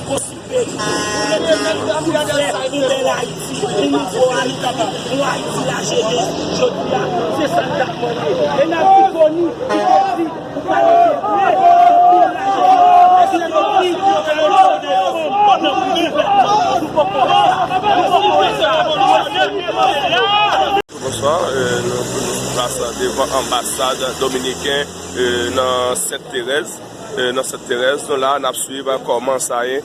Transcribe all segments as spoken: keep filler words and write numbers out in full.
Konstwi peyi. Pou nou fè yon bèl Ayiti, yon nouvo Ayiti, yon Ayiti lajenès. Jodi a, se sa n t ap mande. E n ap di Koni, li te di, ou pa rete vre, pou lajenès, epi nou di, nou pa rete vre, nou poko wè sa, nou poko wè sa. Bonswa, euh, nou toujou sou plas devan anbasad dominiken, euh, nan Sent Terèz. Euh, nan Sent Terèz, nou la, n ap swiv, euh, kòman sa ye,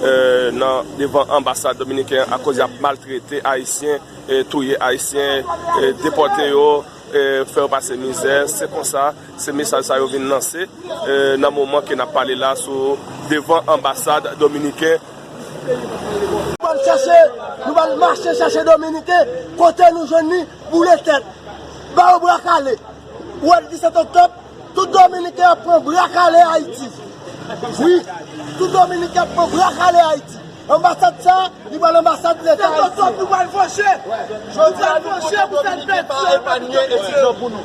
euh, nan, devan anbasad dominiken an, akoz y ap maltrete Ayisyen, euh, touye Ayisyen, euh, depòte yo, euh, fè yo pase mizè. Se konsa, se mesaj sa yo vin lanse, euh, nan moman ke n ap pale la sou devan anbasad dominiken. Nou pral chache, nou pral mache chache dominiken, kote nou jwenn li, boule tèt, ba yo bra kale. Ou wè disèt oktòb, tout dominiken ap pran bra kale Ayiti. Wi, tout dominiken ap pran bra kale Ayiti. Anbasad sa, li pral anbasad Leta Ayisyen. Sèt oktòb, nou pral voche. Jodi a, nou voche pou sèt pèp. Etidyan pou nou.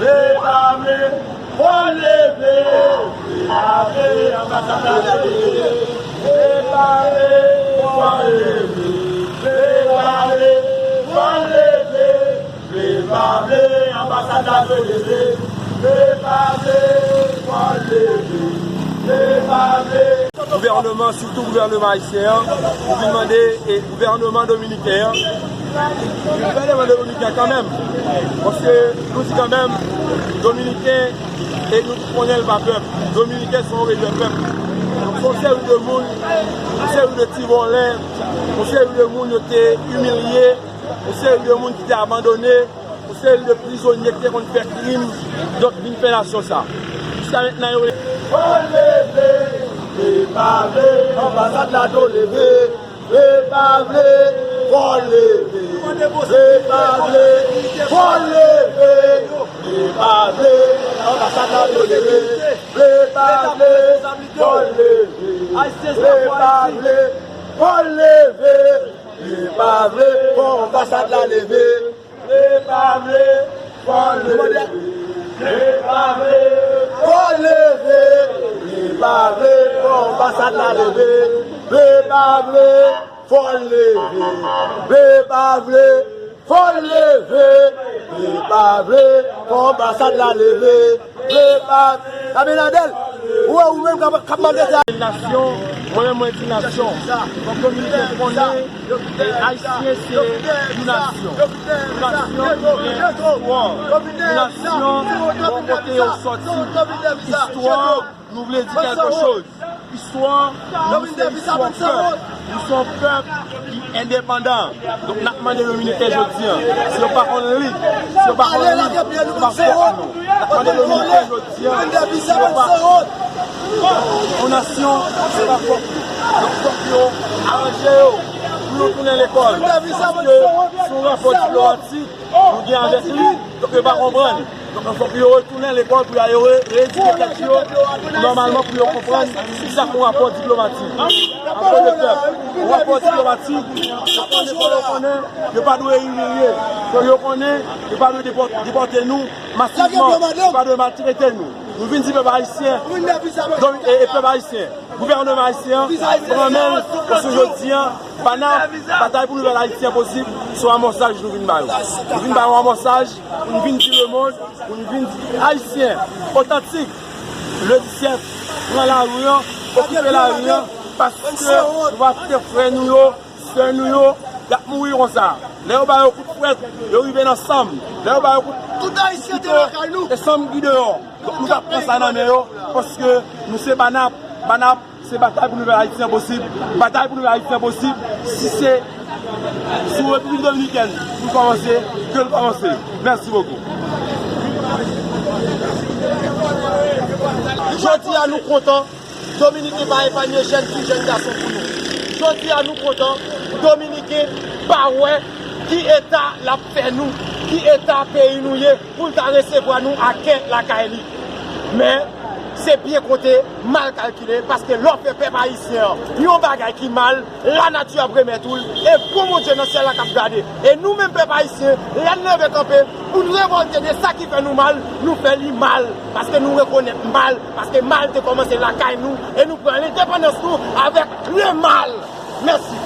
Leve, fò leve, leve, anbasad la leve. Leve, fò leve, leve, fò leve. Leve, anbasad la dwe leve. Leve, fò leve, leve. Gouvènman, sitou gouvènman ayisyen an, nou vin mande, e gouvènman dominiken an, gouvènman dominiken an kanmenm, paske nou di kanmenm, dominiken, e nou tout konnen l pa pèp, dominiken se yon rejè pèp. Donk, se yon seri de moun, yon seri de ti vòlè, yon seri de moun yo te imilye, yon seri de moun ki te abandone, yon seri de prizonye ki te konn fè krim, donk vin fè nasyon sa. Jiska mentnan, yo rele. Fò leve, leve, anbasad la dwe leve. Leve, fò leve, leve, fò leve, leve, anbasad la dwe leve. Leve, fò leve, leve, fò leve, leve, fò anbasad la leve. Leve, fò leve, leve, fò leve, fò anbasad la leve. Leve, fò leve, leve, fò leve, fò anbasad la leve. Leve, Abinader, ou wè ou menm k ap, k ap maltrete Nasyon, mwen menm mwen di nasyon. Fòk dominiken konnen, e, ayisyen se yon nasyon. Yon nasyon ki gen istwa. Yon nasyon, bon, kote yo sòti. Istwa, nou vle di kèlke choz. Istwa, nou se istwa pèp. Nou se yon pèp ki endepandan. Donk, n ap mande dominiken jodi a, si yo pa konn li, si yo pa konn li, yo pa fè pou nou. N ap mande dominiken jodi a, si yo pa yon nasyon, se pa fòt yo. Donk, fòk yo aranje yo pou yo tounen lekòl. Paske sou rapò diplomatik nou gen avèk li, donk yo pa konprann. Donk, fòk yo retounen lekòl pou y al re-, reyedike tèt yo nòmalman pou yo konprann kisa k yon rapò diplomatik. Rapò de pèp, yon rapò diplomatik, yo konnen, fò yo konnen, yo pa dwe imilye. Fò yo konnen, yo pa dwe depò-, depòte nou masivman, yo pa dwe maltrete nou. Nou vin di pèp ayisyen, donk, e, e pèp ayisyen, gouvènman ayisyen an, pran men l, paske jodi a, BANAP, Batay pou Nouvèl Ayiti enposib, se yon amòsaj nou vin ba yo. Nou vin ba yo yon amòsaj, pou n vin di lemonn, pou n vin di ayisyen otantik, le disèt, pran lari an, okipe lari an, paske nou va kite frè nou yo, sè nou yo, y ap mouri konsa. Lè yo ba yo kout fwèt, yo rive nan sanm. Lè yo ba yo kout, tout ayisyen te lakay nou, e sanm ki deyò. Donk, nou p ap pran sa nan men yo, paske nou se BANAP, BANAP, se Batay pou Nouvèl Ayiti enposib. Batay pou Nouvèl Ayiti enposib, si se sou Repiblik Dominikèn pou l kòmanse, ke l kòmanse. Mèsi bokou. Jodi a, nou kontan. Dominiken pa epanye jèn fi, jèn gason pou nou. Jodi a, nou kontan. Dominiken pa wè ki eta l ap fè nou, ki eta peyi nou ye, pou l ta resevwa nou ak kè lakay li. Men, Se byen konte, mal kalkile, paske lè w fè pèp ayisyen an yon bagay ki mal, lanati ap remèt ou l, e bon Bondye nan syèl la k ap gade. E nou menm pèp ayisyen, lè n leve kanpe pou n revòlte de sa ki fè nou mal, nou fè li mal, paske nou rekonèt mal, paske mal te kòmanse lakay nou, e nou pran lendepandans nou avèk le mal. Mèsi.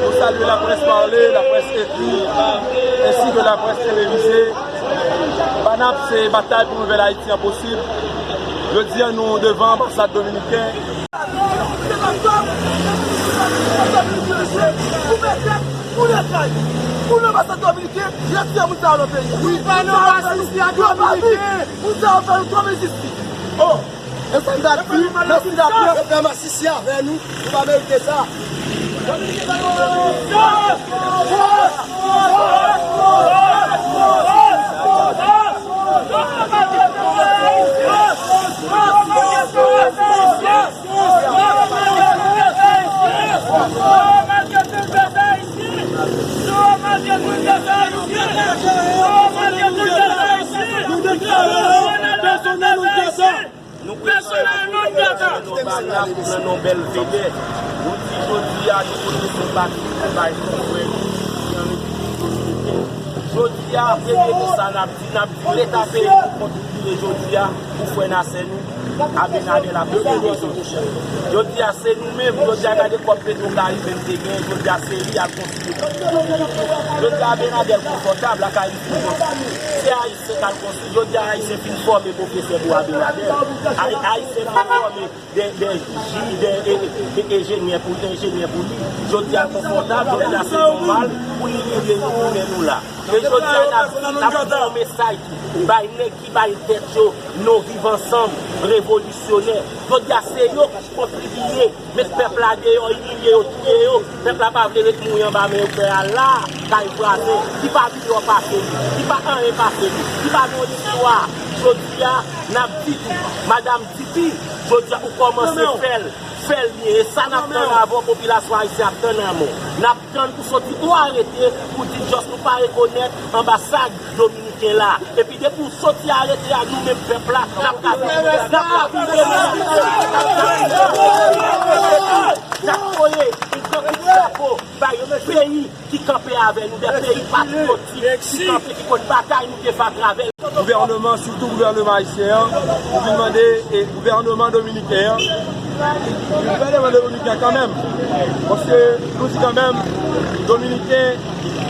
Nou salye laprès pale, laprès ekri, ensi ke laprès televize. BANAP, se batay pou nouvèl Ayiti an posib. Jodi a, nou devan anbasad dominiken. Pou mete pou netway, pou nan anbasad dominiken, retire moun sa yo nan peyi. Wi, pa nan masisi a dominiken. Moun sa yo fè nou twòp enjistis. Oh, e sa n ta di, mèsi dapre. Yo fè masisi avè nou, nou pa merite sa. Nou deklare yo pèsonèl non grata. Nou deklare yo pèsonèl non grata. Nan non bèl vedèt. Nou di jodi a nou pote sou pati pou bay konfrè nou ki an Repiblik Dominikèn. Jodi a, premye de sa n ap di, n ap di Leta peyi nou kontribye jodi a pou frè n a sè nou Abinader ap sipòte. Jodi a, se nou menm, jodi a, gade kòb Petro Caribe n te gen, jodi a, se li al konstwi. Jodi a, Abinader konfòtab lakay li pou jodi. Se Ayisyen k al konstwi. Jodi a, Ayisyen fin fòme pwofesè pou Abinader. Ay- Ayisyen fin fòme de, de jij, de e- e- enjenyè pou, enjenyè pou li. Jodi a konfòtab, jodi a se nòmal pou li rive tounen nou la. E jodi a n ap, n ap fè yon mesaj tou bay nèg ki bay tèt yo non viv ansanm, revolisyonè. Jodi a se yo ki kontribiye met pèp la deyò, imilye yo, touye yo. Pèp la pa vle ret mouri anba men yo, frè a la, kay kraze. Li pa miyò pase nou, li pa anyen pase nou, li pa gen yon istwa. Jodi a, n ap di tou, madanm Titi, jodi a ou kòmanse fè l, fè l byen. E sa n ap tann avè w, popilasyon ayisyen ap tann avè w. N ap tann pou soti ou arete, pou di jis nou pa rekonèt anbasad dominiken la. Epi depi w soti arete a, nou menm pèp la, n ap ka, n ap ka viv, n ap ka viv. N ap voye yon gran kout chapo bay yon peyi ki kanpe avè nou, de peyi patriyotik ki kanpe, ki konn batay nou te fè atravè. Gouvènman, sitou gouvènman ayisyen an, nou vin mande, e gouvènman dominiken an, gouvènman dominiken an kanmenm, paske nou di kanmenm, dominiken,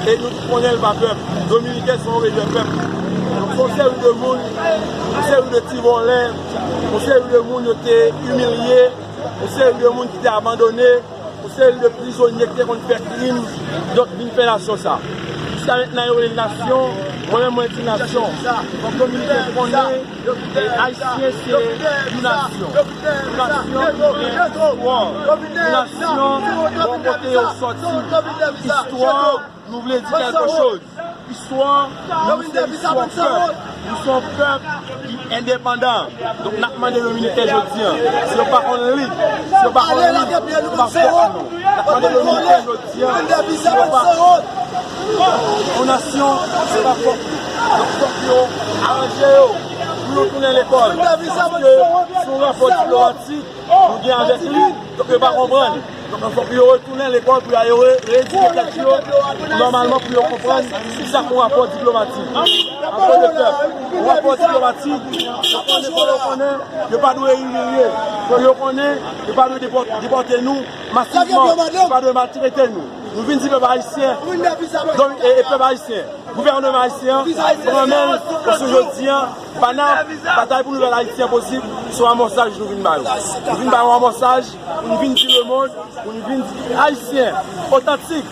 e nou tout konnen l pa pèp. Dominiken se yon rejyon pèp. Donk, se yon seri de moun, yon seri de ti vòlè, yon seri de moun yo te imilye, yon seri de moun ki te abandone, yon seri de prizonye ki te konn fè krim, donk vin fè nasyon sa. Jiska mentnan, yo rele l nasyon, mwen menm, mwen di nasyon. Fòk dominiken konnen, e, ayisyen se yon nasyon. Yon nasyon ki gen istwa. Yon nasyon, bon kote yo sòti. Istwa, nou vle di kèlkechoz. Istwa, nou se istwa pèp. Nou se yon pèp ki endepandan. Donk, n ap mande dominiken jodi a, si yo pa konn li, si yo pa konn li, se pa fòt nou. N ap mande dominiken jodi a, si yo pa yon nasyon, se pa fòt nou. Donk, fòk yo aranje yo pou yo tounen lekòl. Paske se yon rapò diplomatik nou gen avèk li, donk yo pa konprann. Donk, fòk yo retounen lekòl pou yo re- reedike tèt yo nòmalman, pou yo konprann kisa k yon rapò diplomatik. Antre de pèp, yon rapò diplomatik, fòk yo konnen yo pa dwe imilye, fòk yo konnen yo pa dwe depò- depòte nou masivman, yo pa dwe maltrete nou. Nou vin di pèp ayisyen, donk, e, e pèp ayisyen, gouvènman ayisyen an, pran men l, paske jodi a, BANAP, Batay pou Nouvèl Ayiti an posib, se yon amòsaj nou vin ba yo. Nou vin ba yo yon amòsaj, pou nou vin di lemonn, pou nou vin di ayisyen otantik,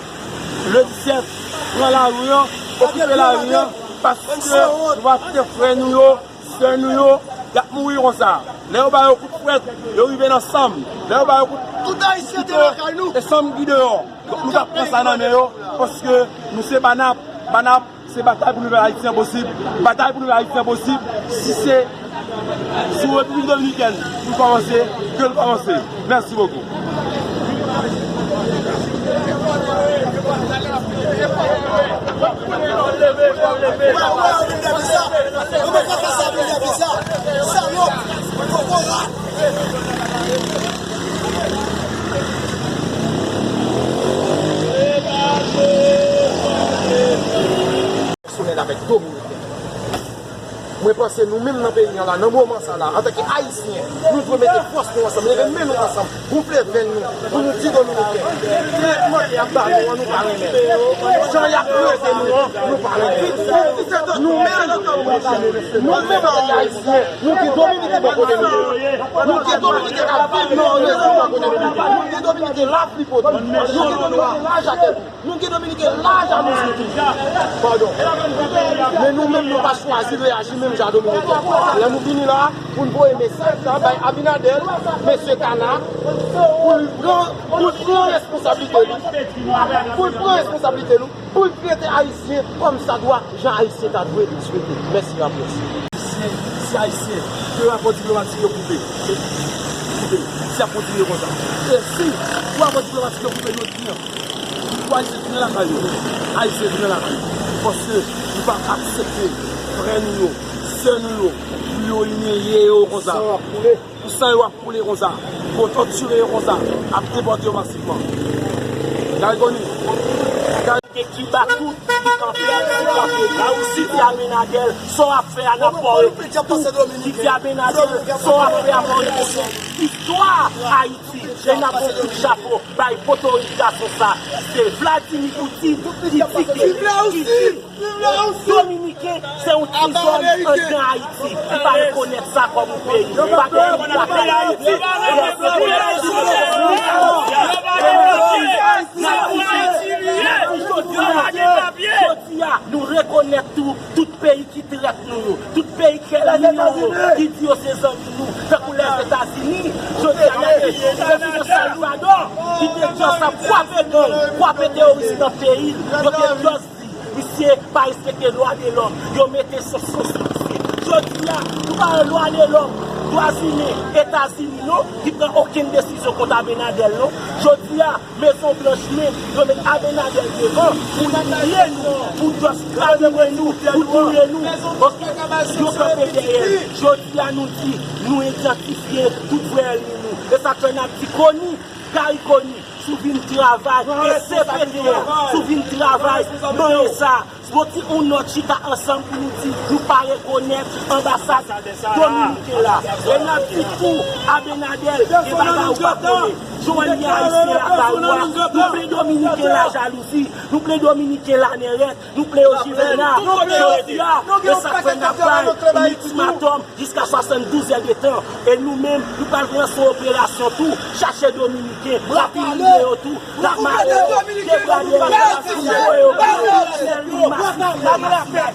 le disèt, pran lari an, okipe lari an, paske nou pa kite frè nou yo, sè nou yo, y ap mouri konsa. Lè yo ba yo kout fwèt, yo rive nan sanm. Lè yo ba yo kout, tout ayisyen te lakay nou, e sanm ki deyò. Donk, nou p ap pran sa nan men yo, paske nou se BANAP. BANAP, se batay pou nouvèl Ayiti an posib. Batay pou nouvèl Ayiti an posib, si se sou Repiblik Dominikèn pou l kòmanse, ke l kòmanse. Mèsi bokou. Ou pa wè yo vin gade sa? Ou pa fè sa vin gade sa? Salòp! Kokorat! Pèsonèl avèk Dominiken. Mwen panse nou menm nan peyi an la, nan moman sa la, antanke Ayisyen, nou dwe mete fòs nou ansanm, leve men nou ansanm, gonfle venn nou, pou nou di Dominiken, tretman y ap ba nou an, nou pa renmen l. Jan y ap trete nou an, nou pa renmen l. Nou menm, nou menm antanke Ayisyen, nou gen Dominiken bò kote nou. Nou gen Dominiken k ap viv nan rezon bò kote nou. Nou gen Dominiken la tripotay. Nou gen Dominiken la jakèt. Nou gen Dominiken la jalouzi tou. Padon. Men nou menm nou pa chwazi reyaji menm jan Dominiken. Lè nou vini la pou n voye mesaj sa bay Abinader, mesye Kana, pou l pran, pou l pran responsablite li. Pou l pran responsablite nou, pou l trete Ayisyen kòm sa dwa, jan Ayisyen ta dwe swete. Mèsi, Rapres. Ayisyen, si Ayisyen, ke rapò diplomatik yo koupe. Koupe. Si ap kontinye konsa. E si rapò diplomatik yo koupe jodi an, pou Ayisyen tounen lakay yo. Ayisyen tounen lakay yo. Paske nou pa aksepte frè nou yo, sè nou yo, pou yo imilye yo konsa. Pou san yo ap koule konsa, pou yo tòtire yo konsa, ap depòte yo masivman. Gary Conille, Gary Te Kiba tout, li kanpe, li kanpe. Kiti Abinader, sa w ap fè a n ap ba w tout. Kiti Abinader, sa w ap fè a pa w rekonèt. Istwa Ayiti, e n ap ba w kout chapo, bay potorik gason sa, se Vladimir Putin ki di ke, ki di Dominiken se yon ti zòn anndan Ayiti ki pa rekonèt sa kòm yon peyi. Pa gen yon batay Ayiti. Jodi a, nou rekonèt tou, tout peyi ki trèt nou yo, tout peyi ki ènmi nou yo, ki di yo se zanmi nou, tankou Lèzetazini, jodi a, gade, Prezidan Salvador, ki te just ap kwape gang, kwape teworis nan peyi l, yo te just di, misye pa respekte lwa de lòm, yo mete sanksyon sou misye. Jodi a, nou pa wè lwa de lòm, dwa imen, Etazini non, ki pran okenn desizyon kont Abinader non. Jodi a, Mezon Blanch menm, yo met Abinader devan pou imilye nou, pou just kraze nou, pou touye nou. Paske yo kanpe dèyè l. Jodi a, nou di, nou idantifye tout vrè ènmi nou. E sa k fè n ap di, Conille, Gary Conille, si w vin travay, e se pete a, si w vin travay, mande sa. Soti yon nòt chita ansanm pou nou di nou pa rekonèt anbasad dominiken la. E n ap di tou, Abinader, gen bagay ou pa konnen. Jovenel Ayisyen la pa ou a. Nou plen dominiken la jalouzi, nou plen dominiken la nèrèt, nou plen yo Juvenal. Jodi a, e sa k fè n ap bay ultimatòm jiska swasanndouz è de tan. E nou menm, nou pral lanse yon operasyon tou, chache dominiken, n ap imilye yo tou, n ap mare yo, degradè yo, n ap voye yo ba yo, sèl li masifye, masifye,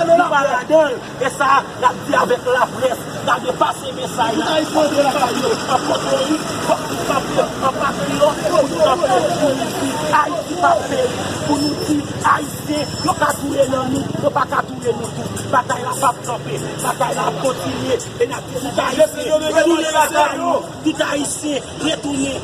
nou pa ladan l. E sa, n ap di avèk laprès, n ap depase mesaj la, antre lakay yo, an potorik, fòk nou kanpe, an patriyòt, pou nou kanpe, pou nou di Ayiti p ap peri, pou nou di Ayisyen, yo ka touye nan nou, yo pa ka touye nou tou. Batay la p ap kanpe, batay la ap kontinye, e n ap di tout Ayisyen, tounen lakay nou, tout Ayisyen, retounen